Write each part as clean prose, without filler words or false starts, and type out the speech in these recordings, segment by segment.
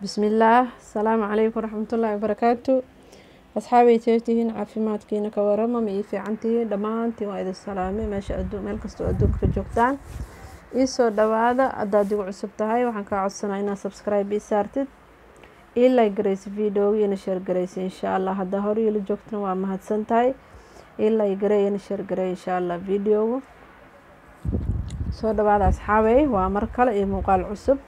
Bismillaah, asalaamu calaykum waraxmatullaahi wabarakaatu. Asxaabay, tihiin caafimaadkiina ka warama? Ma ii fiicantihiin dhammaantiin? Waa idin salaamay meesha adduun, meel kastoo adduunka ka joogtaan. Iisoo dhawaada. Haddaad igu cusub tahay, waxaan kaa codsanaa inaad subscribe ii saartid, ii like garaysa videoga, ina share garaysa, insha Allah. Haddaa hore iila joogtana, waa mahadsan tahay. Ii like garay, ina share garay, insha Allah, videoga. Soo dhawaada asxaabay, waa mar kale iyo muuqaal cusub,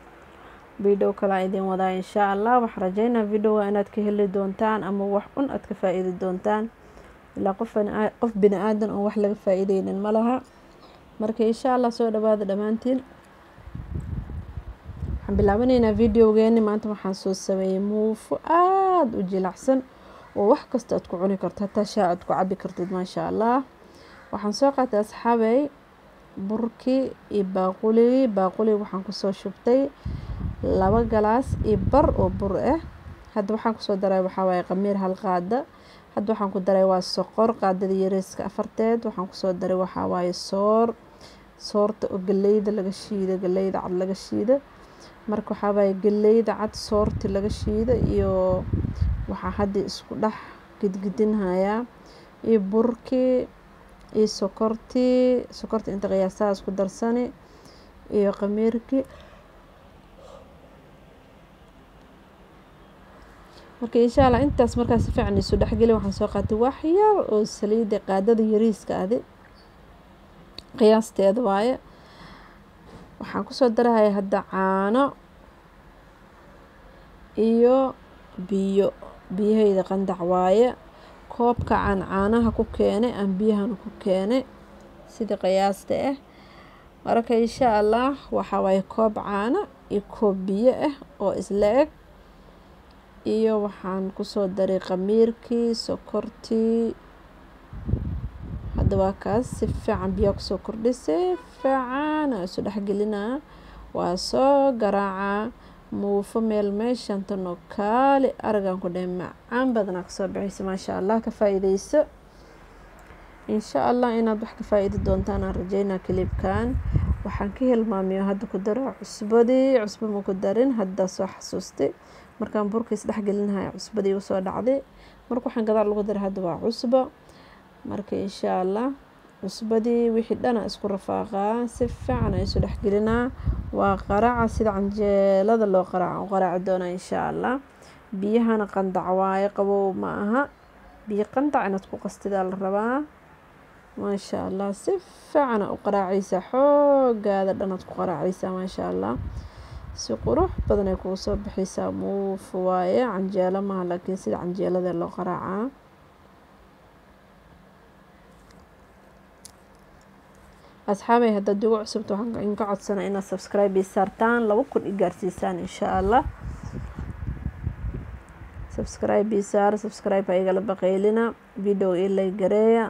video kale aan idin wadaa, insha Allah. Waxaan rajeynaa videoga inaad ka heli doontaan ama wax un aad ka faa-iidi doontaan. Ilaa qof bini aadan oon wax laga faa-iideynin ma laha. Marka insha Allah, soo dhawaada dhammaantiin. Waxaan bilaabaneynaa videogeeni maanta. Waxaan soo sameeyey muufo aada u jilacsan oo wax kasta aad ku cuni karto, hataa shaa aad ku cabi kartid, maasha Allah. Waxaan soo qaatay, asxaabay, burkii iyo baaquligii. Baaquligii waxaan kusoo shubtay 2 galaas iyo bar oo bur ah. Hadda waxaan kusoo daray waxaa waaye qamiir hal qaada. Hadda waxaan ku daray waa soqor qaadada yareeska afarteed. Waxaan kusoo daray waxaa waaye soor, soorta oo galeyda laga shiido, galeyda cad laga shiido. Marka waxaa waaye galeyda cad soorti laga shiido iyo waxaa hadda isku dhex gidgidinhayaa iyo burkii iyo sokortii. Sokorta inta qiyaastaha isku darsani iyo qamiirkii. Marka insha Allah, intaas markaa si fiican isu dhexgeli. Waxaan soo qaatay wax yar oo saliida, qaadada yariiska adi qiyaasteeda waaye. Waxaan kusoo darahaya hadda caano iyo biyo. Biyahayda qandac waaye. Koobka aan caanaha ku keenay aan biyahana ku keenay sida qiyaasta ah. Marka insha Allah, waxaa waaye koob caano iyo koob biyo ah oo isla eg. Iyo waxaan kusoo daray qamiirkii, sokortii. Hadda waa kaas, si fiican biyaa kusoo kordhay, si fiican aa isu dhexgelinaa, waa soo garaacaa. Muufo meel meeshan tanoo kaali aragaan ku dhahay, macaan badanaa kasoo baxaysa, maasha Allah. Ka faa-iideyso, insha Allah. Inaad wax ka faa-iidi doontaan aan rajeynaa. Clipkan waxaan ka hilmaamiyo hadda ku daro cusbadii. Cusbo ma ku darin, haddaa soo xasuustay. Markaan burka isdhexgelinahaya cusbadii usoo dhacday. Marka waxaan gadaal lagu daray hadda waa cusbo. Marka insha Allah, cusbadii wixii dhana isku rafaaqaa, si fiican a isu dhexgelinaa. Waa qaraaca sida canjeelada loo qaraaca u qaraaci doonaa, insha Allah. Biyahana qandac waaye, qabow ma aha. Biyo qandac inaad ku qastidaa la rabaa, maasha Allah. Si fiican a u qaraacaysaa, xoogaada dhanaad ku qaraacaysaa, maasha Allah. Si qurux badan ay kugu soo baxaysaa. Muufo waaye, canjeelo maaha, laakiin sida canjeelada loo qaraacaa. Asxaabay, haddaad igu cusubta, waxaan idinka codsanaa inaad subscribe ii saartaan, 2000 i gaarsiisaan, insha Allah. Subscribe ii saar, subscribe ha igala baqaylina. Video ii like gareeya,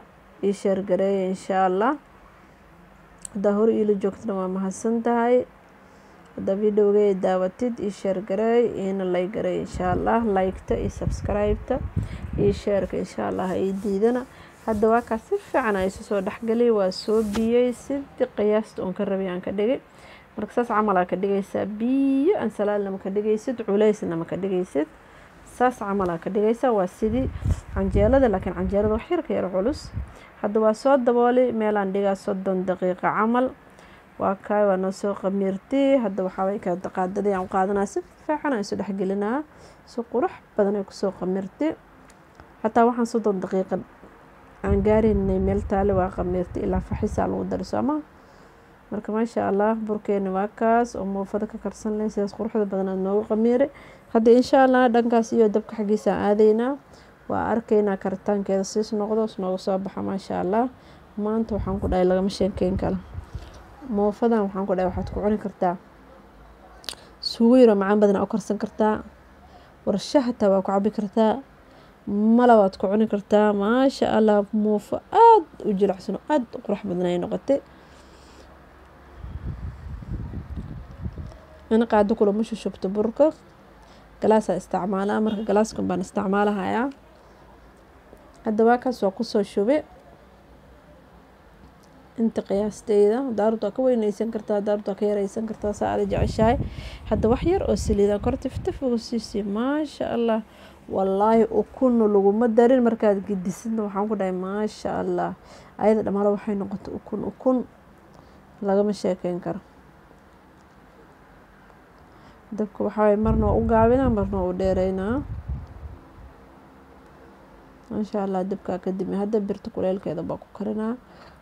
ii share gareeya, insha Allah. Haddaa hore iila joogtana, waa mahadsan tahay. Haddaa videogay daawatid, ii share gareey, iina like gareey, insha Allah. Like-ta iyo subscribe-ta iyo shareka, insha Allah, ha ii diidana. Hadda waa kaas, si fiican a isu soo dhexgelay, waa soo biyey, sidii qiyaasta uun ka rabay aan ka dhigay. Marka saas camal aa ka dhigaysaa. Biyo aan salaalna ma ka dhigaysid, culeysna ma ka dhigaysid, saas camal aa ka dhigaysaa. Waa sidii canjeelada, laakiin canjeelada wax yar ka yar culus. Hadda waa soo daboolay, meelaan dhigaa 30 daqiiqo camal. Waa kaay, waa noo soo qamiirtay. Hadda waxaa way qaadadii aan u qaadanaa, si fiican aan isu dhexgelinaa. Si qurux badan ay kusoo qamiirtay. Hataa waxaan 30 daqiiqo aan gaaraynay meel taale, waa qamiirtay, ilaa faxisaa lagu daray sooma. Marka maasha Allah, burkeeni waa kaas oo muufada ka karsan lahayn, sidaas quruxda badan aad noogu qamiiray. Hadda insha Allah, dhankaas iyo dabka xaggiisa aan aadaynaa, waa arkaynaa karitaankeeda siis noqdo, nooga soo baxa, maasha Allah. Maanta waxaan ku dhahay lagama sheekeyn karo muufadan. Waxaan ku dhahay waxaad ku cuni kartaa suugo yaroo macaan badan aa u karsan kartaa, warsha hataa waa ku cabi kartaa, malabaad ku cuni kartaa, maasha Allah. Muufo aada u jilicsan oo aada u qurux badan ay noqotay. Ana qaado kulama shushubto burka, galaasaa isticmaalaa. Marka galaaskan baan isticmaalahayaa. Hadda waa kaas, waa kusoo shube. Inta qiyaasteyda daarta ka weynaysan kartaa, daarta ka yaraysan kartaa, saa aad jeceshahay. Hadda wax yar oo saliid aan kor tiftif ugu siisii, maasha Allah. Wallaahi ukun laguma darin. Markaad gedisidna waxaan ku dhahay maasha Allah, ayada dhamaalo waxay noqotay ukun ukun, lagama sheekeyn karo. Dabka waxaa waye marna waa u gaabinaa, marna waa u dheereynaa. Maasha Allah, dabkaa kadib hadda birta kuleelkeeda baa ku karinaa.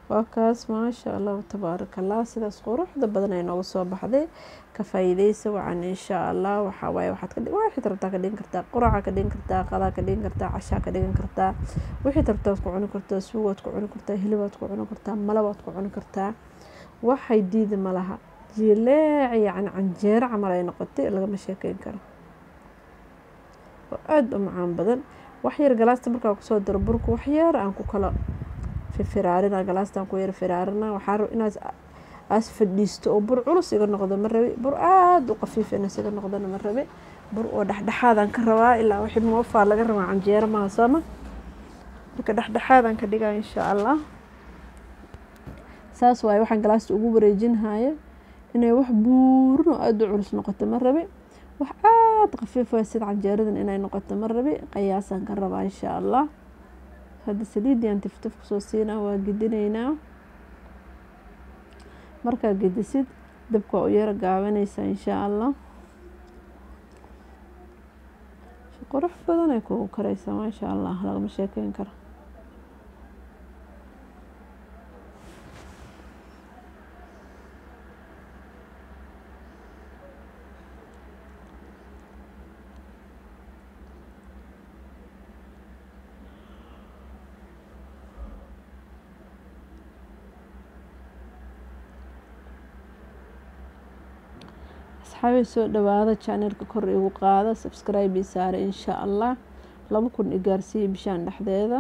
Waa kaas, maasha Allah tabaaraka Allah, sidaas quruxda badan ay nooga soo baxday. Ka faa'iideysa wacan insha Allah. Waxaa waaye waxaad ka waxaad rabtaa ka dhigan kartaa, quraca ka dhigan kartaa, qadaa ka dhigan kartaa, cashaa ka dhigan kartaa, wixii rabtaad ku cuni kartaa, suugaad ku cuni kartaa, hilibaad ku cuni kartaa, malabaad ku cuni kartaa, waxay diidi ma laha. Jileec yacni canjeero camal ay noqotay, lagama sheekeyn karo, oo aada u macaan badan. Wax yar galaasta markaa kusoo daro burka, wax yar aan ku kala firfiraarina, galaastaan ku yar firaarina. Waxaan raba inaad aas fadhiisto oo bur culus iga noqdo ma rabi, bur aada u qafiif inaas iga noqdona ma rabi, bur oo dhexdhexaadaan ka rabaa. Ilaa wixii moofaa laga rabaa, canjeero maaha sooma? Marka dhexdhexaadaan ka dhigaa insha Allah. Saas waaye waxaan galaasta ugu wareejinhaya, inay wax buurin oo aada u culus noqoto ma rabi, wax aada khafiif waay sida canjeeradan inay noqoto ma rabi, qiyaasaan ka rabaa insha Allah. Hadda saliidii aan tiftif kusoo siinaa, waa gedinaynaa. Markaa gedisid dabka waa u yara gaabanaysaa insha Allah, si qurux badan ay kugu karaysaa, maasha Allah, lagama sheekeyn karo. Asxaabi, soo dhawaada channelka, kor igu qaada, subscribe ii saara insha Allah, 2000 i gaarsiiya bishaan dhexdeeda.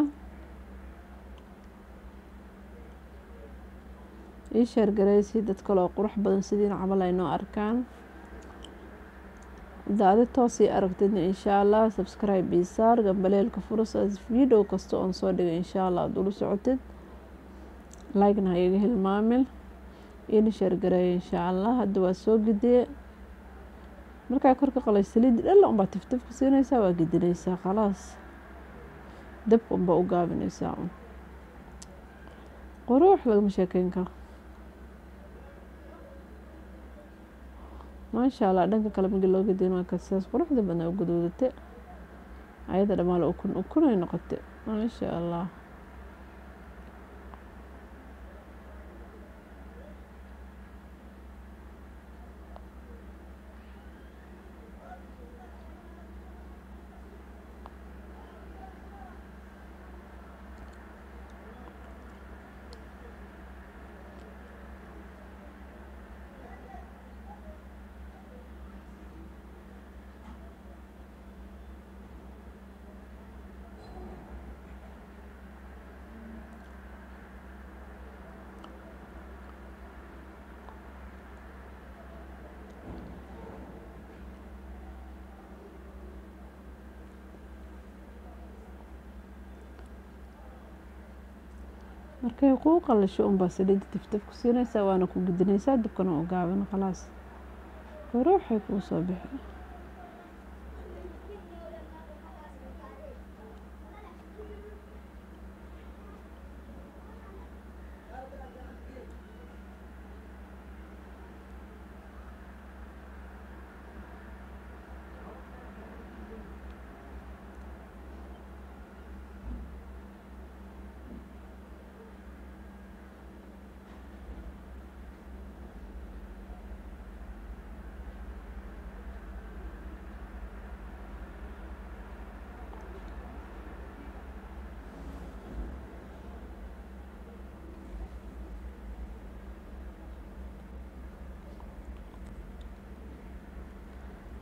Ii share gareysi dad kale oo qurux badan sidiina camal ay noo arkaan. Daadi toos ii aragtidna insha Allah subscribe ii saar, gambaleelka furo, saas video kasta oon soo dhigay insha Allah aad ula socotid. Like-na ha iga hilmaamin, iina share gareeya insha Allah. Hadda waa soo gediye. Markaa kor ka qalay saliid dhalla unbaa tiftif ku siinaysaa, waa gedinaysaa, khalaas, dabka unbaa u gaabinaysaa un. Qurux lagama sheekeyn karo, maasha Allah. Dhanka kale markii loo gediyin waa ka sidaas quruxda badnaa u gaduudatay, ayada dhamaala ukun ukun ay noqotay, maasha Allah. Markay kuu qalasho unbaa saliidda tiftif ku siinaysaa, waana ku gudinaysaa, dabkana u gaaban, khalaas, quruxay kuu soo bixi.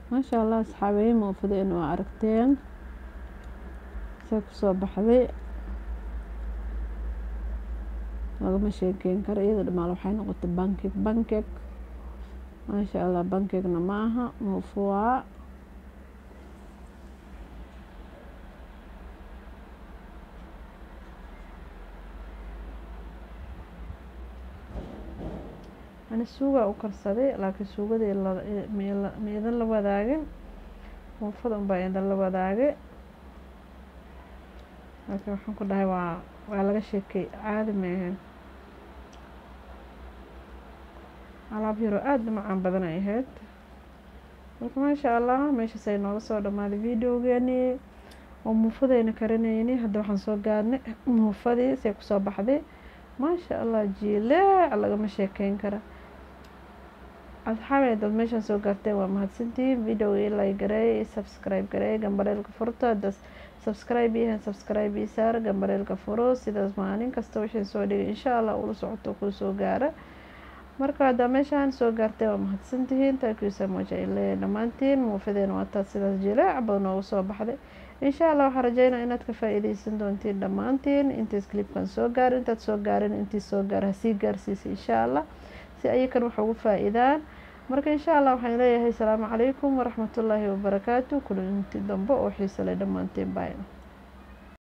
Maasha Allah asxaabey, muufadeen waa aragteen see kusoo baxday, lagama sheekeyn karo. Iyada dhamaal waxay noqotay pancake pancake, maasha Allah. Pancake-na ma aha, muufo waa. Ani suugaa u karsaday, laakiin suugadii ma idin la wadaagin, muufada unbaa idin la wadaagay. Laakiin waxaan ku dhahay waa laga sheekey, caadi ma ahayn, alaab yaroo aada u macaan badan ay ahayd. Marka maasha Allah, meeshaas ay nooga soo dhamaaday videogeenii oo muufadayna karinayni. Hadda waxaan soo gaarnay muufadii say kusoo baxday, maasha Allah, jiileec lagama sheekeyn kara. Asxaabay, dad meeshaan soo gaarteen waa mahadsantihiin. Videoga ii like gareey, ii subscribe gareey, gambareelka furto. Hadda subscribe yahan, subscribe ii saar, gambareelka furo, sidaas maalin kasta wixii soo dhigay insha Allah ula socoto, kuu soo gaara. Marka haddaa meeshaan soo gaartay waa mahadsantihiin, thank you so much ay leeyahay dhammaantiin. Muufadeena waa taas, sidaas jileec badan noogu soo baxday. Insha Allah waxaan rajeynaa inaad ka faa-iideysan doontiin dhammaantiin intays clipkan soo gaarin. Intaad soo gaarin, intii soo gaar hasii gaarsiisay insha Allah, si ayakan wax ugu faa-iidaan. Marka insha Allah waxaan leeyahay asalaamu calaykum waraxmatullaahi wabarakaatu, kulanti dambe oo xiise leh dhammaantiin, bye.